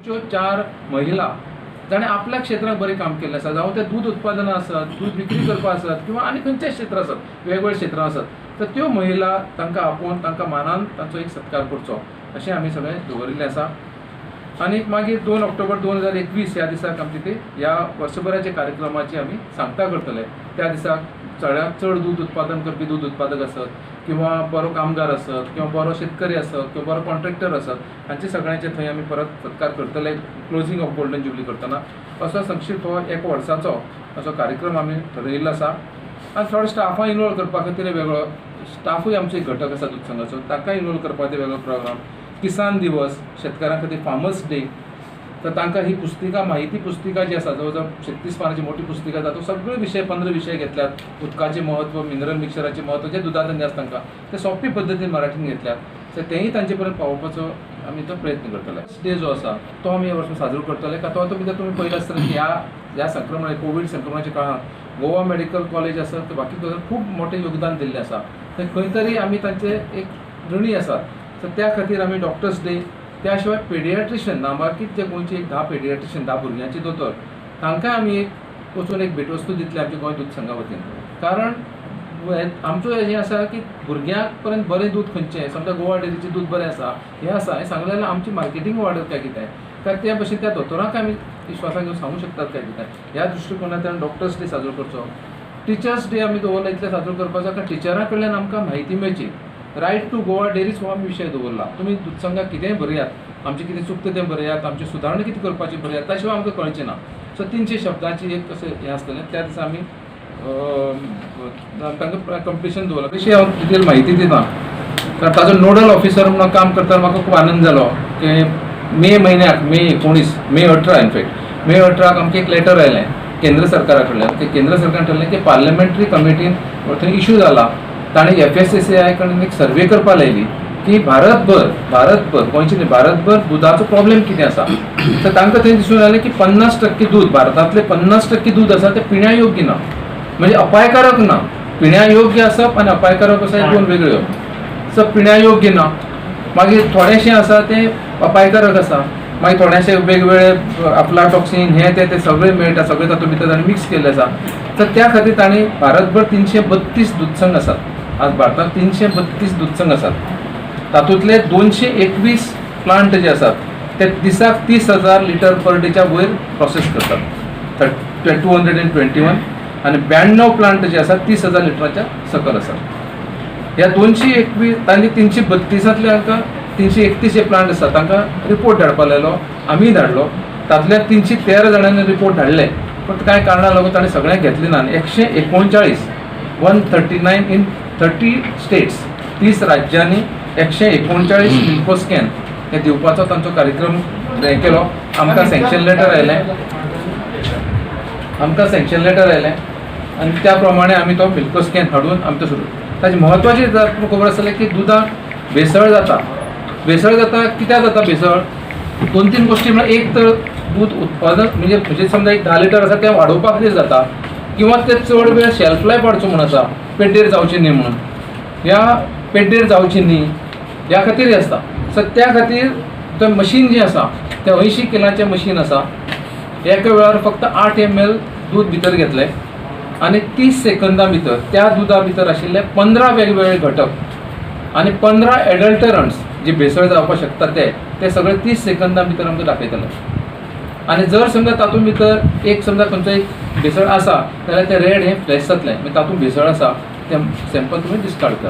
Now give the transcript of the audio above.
ज्यो चार महिला जाणें आपल्या क्षेत्रांत बरें काम केल्लें आसा, जावं तें दूद उत्पादन आसत, दूद विक्री करपा आसत किंवा आनी खंयचेय क्षेत्र आसत, वेगवेगळे क्षेत्रां आसत, तर त्यो महिला तांकां आपोवन तांकां मानान तांचो एक सत्कार करचो अशें आमी सगळें दवरिल्लें आसा. आनी मागीर 2 ऑक्टोबर 2021 ह्या दिसाक आमची ती ह्या वर्सभराच्या कार्यक्रमाची आमी सांगता करतले. त्या दिसाक सगळ्यांत चड दूद उत्पादन करपी दूद उत्पादक आसत किंवा बरो कामगार आसत किंवा बरो शेतकरी आसत किंवा बरो कॉन्ट्रॅक्टर आसत, हांचे सगळ्यांचे थंय आमी परत सत्कार करतले क्लोजींग ऑफ गोल्डन जुबली करतना. असो संक्षिप्त हो एक वर्साचो असो कार्यक्रम आमी ठरयिल्लो आसा. आनी थोडे स्टाफां इनवॉल्व करपा खातीर वेगळो स्टाफूय आमचो एक घटक आसा दूद संघाचो, ताका इनवॉल्व करपा खातीर वेगळो प्रोग्राम. किसान दिवस, शेतकारां खातीर फार्मर्स डे, तर तांकां ही पुस्तिका, म्हायती पुस्तिका जी आसा, जवळ जवळ 36 पानांची मोठी पुस्तिका, तातूंत सगळे विशय 15 विशय घेतल्यात. उदकाचें म्हत्व, मिनरल मिक्सराचें म्हत्व, जे दुदांत आसा तांकां ते सोंपी पद्दतीन मराठीन घेतल्यात, तर तेंय तांचे पर्यंत पावोवपाचो आमी तो प्रयत्न करतले. डे जो आसा तो आमी ह्या वर्सा साजरो करतले. का तो भितर तुमी पळयलें आसतलें की ह्या ह्या संक्रमण, कोवीड संक्रमणाच्या काळांत गोवा मेडिकल कॉलेज आसत, बाकी खूब मोठें योगदान दिल्लें आसा, थंय खंय तरी आमी तांचे एक ऋणी आसात. तर त्या खातीर आमी डॉक्टर्स डे, त्या शिवाय पेडियाट्रिशियन, नामांकीत जे गोंयचे एक 10 पेडियाट्रिशियन, 10 भुरग्यांचे दोतोर, तांकां आमी एक वचून एक भेटवस्तू दितले आमच्या गोंय दूद संघा वतीन. कारण आमचो हें आसा की भुरग्यांक पर्यंत बरें दूद खंयचें, समजा गोवा डेरीचें दूद बरें आसा, हें आसा, हें सांगलें जाल्यार आमची मार्केटींग वाडत काय कितें, तर त्या भशेन त्या दोतोरांक आमी विश्वासान घेवन सांगूंक शकतात काय कितें. ह्या दृश्टिकोनांतल्यान डॉक्टर्स डे साजरो करचो. टिचर्स डे आमी दवरला इतले साजरो करपाचो कारण टिचरां कडल्यान आमकां म्हायती मेळची. रायट टू गोवा डेरीच हो आमी विशय दवरला. तुमी दूद संघाक कितेंय बरयात, आमचें कितें चुकता तें बरयात, आमची सुदारणा कितें करपाची बरयात, त्या शिवाय आमकां कळचें ना. सो 300 शब्दांची एक अशें हें आसतलें. त्या दिसा आमी तांकां कंपिटिशन दवरलां. तशी हांव डिटेल म्हायती दिना, कारण ताजो नोडल ऑफिसर म्हणून काम करतना म्हाका खूब आनंद जालो की मे म्हयन्याक, मे 19, मे 18, इनफॅक्ट मे 18 आमकां एक लेटर आयलें केंद्र सरकारा कडल्यान की केंद्र सरकारान ठरलें की पार्लमेंटरी कमिटीन थंय इशू जाला, ताणें FSSAI कडल्यान एक सर्वे करपा लायली की भारतभर, भारतभर, गोंयचे न्ही, भारतभर दुदाचो प्रॉब्लेम कितें आसा. तर तांकां थंय दिसून आयलें की 50% दूद, भारतांतलें 50% दूद आसा तें पिण्या योग्य ना, म्हणजे अपायकारक ना. पिण्या योग्य आसप आनी अपायकारक आसा हे दोन वेगळ्यो. सो पिण्या योग्य ना, मागीर थोडेशें आसा तें अपायकारक आसा, मागीर थोडेशे वेगवेगळे अफ्लाटॉक्सिन हें तें तें सगळें मेळटा, सगळें तातूंत भितर ताणें मिक्स केल्लें आसा. तर त्या खातीर ताणें भारतभर 332 दूदसंघ आसात. आज भारतांत 332 दूदसंघ आसात, तातूंतले 221 प्लांट जे आसात ते दिसाक 30,000 लिटर पर डेच्या वयर प्रोसेस करतात, 221, आनी 92 प्लांट जे आसात 30,000 लिटराच्या सकल आसात. ह्या 221 तांणी 332तांतले हांकां 331 जे प्लांट आसात तांकां रिपोर्ट धाडपा लायलो, आमीय धाडलो. तातल्या 313 जाणांनी रिपोर्ट धाडले, पूण कांय कारणां लागून ताणें सगळ्यांक घेतले ना. आनी 139, 139 इन 30 स्टेट्स, 30 राज्यांनी 139 मिल्कोस्कॅन हे दिवपाचो तांचो कार्यक्रम हें केलो. आमकां सँक्शन लेटर आयलें, आमकां सँक्शन लेटर आयलें आनी त्या प्रमाणे आमी तो मिल्कोस्कॅन हाडून आमी तो सुरू. ताची म्हत्वाची तुमकां खबर आसतलें की दुदाक भेसळ जाता. भेसळ जाता कित्याक जाता भेसळ? 2-3 गोश्टी म्हळ्यार एक तर दूद उत्पादन म्हणजे म्हणजे समजा एक 10 लिटर आसा तें वाडोवपा खातीर जाता, किंवा ते चड वेळ शेल्फ लायफ वाडचो म्हूण आसा, पेड्डेर जावचें न्ही म्हणून, ह्या पेड्डेर जावचें न्ही ह्या खातीर आसता. सो त्या खातीर तें मशीन जें आसा तें 80 किलांचें मशीन आसा. एका वेळार फक्त 8 ml दूद भितर घेतलें आनी 30 सेकंदां भितर त्या दुदा भितर आशिल्ले 15 वेगवेगळे घटक आनी 15 एडल्टरंट्स जे भेसळ जावपाक शकता ते ते सगळे 30 सेकंदां भितर आमकां दाखयतले. आनी जर समजा तातूंत भितर एक समजा खंयचो एक भेसळ आसा जाल्यार तें रेड हें फ्लॅश जातलें, मागीर तातूंत भेसळ आसा तें सॅम्पल तुमी डिस्कार्ड करात.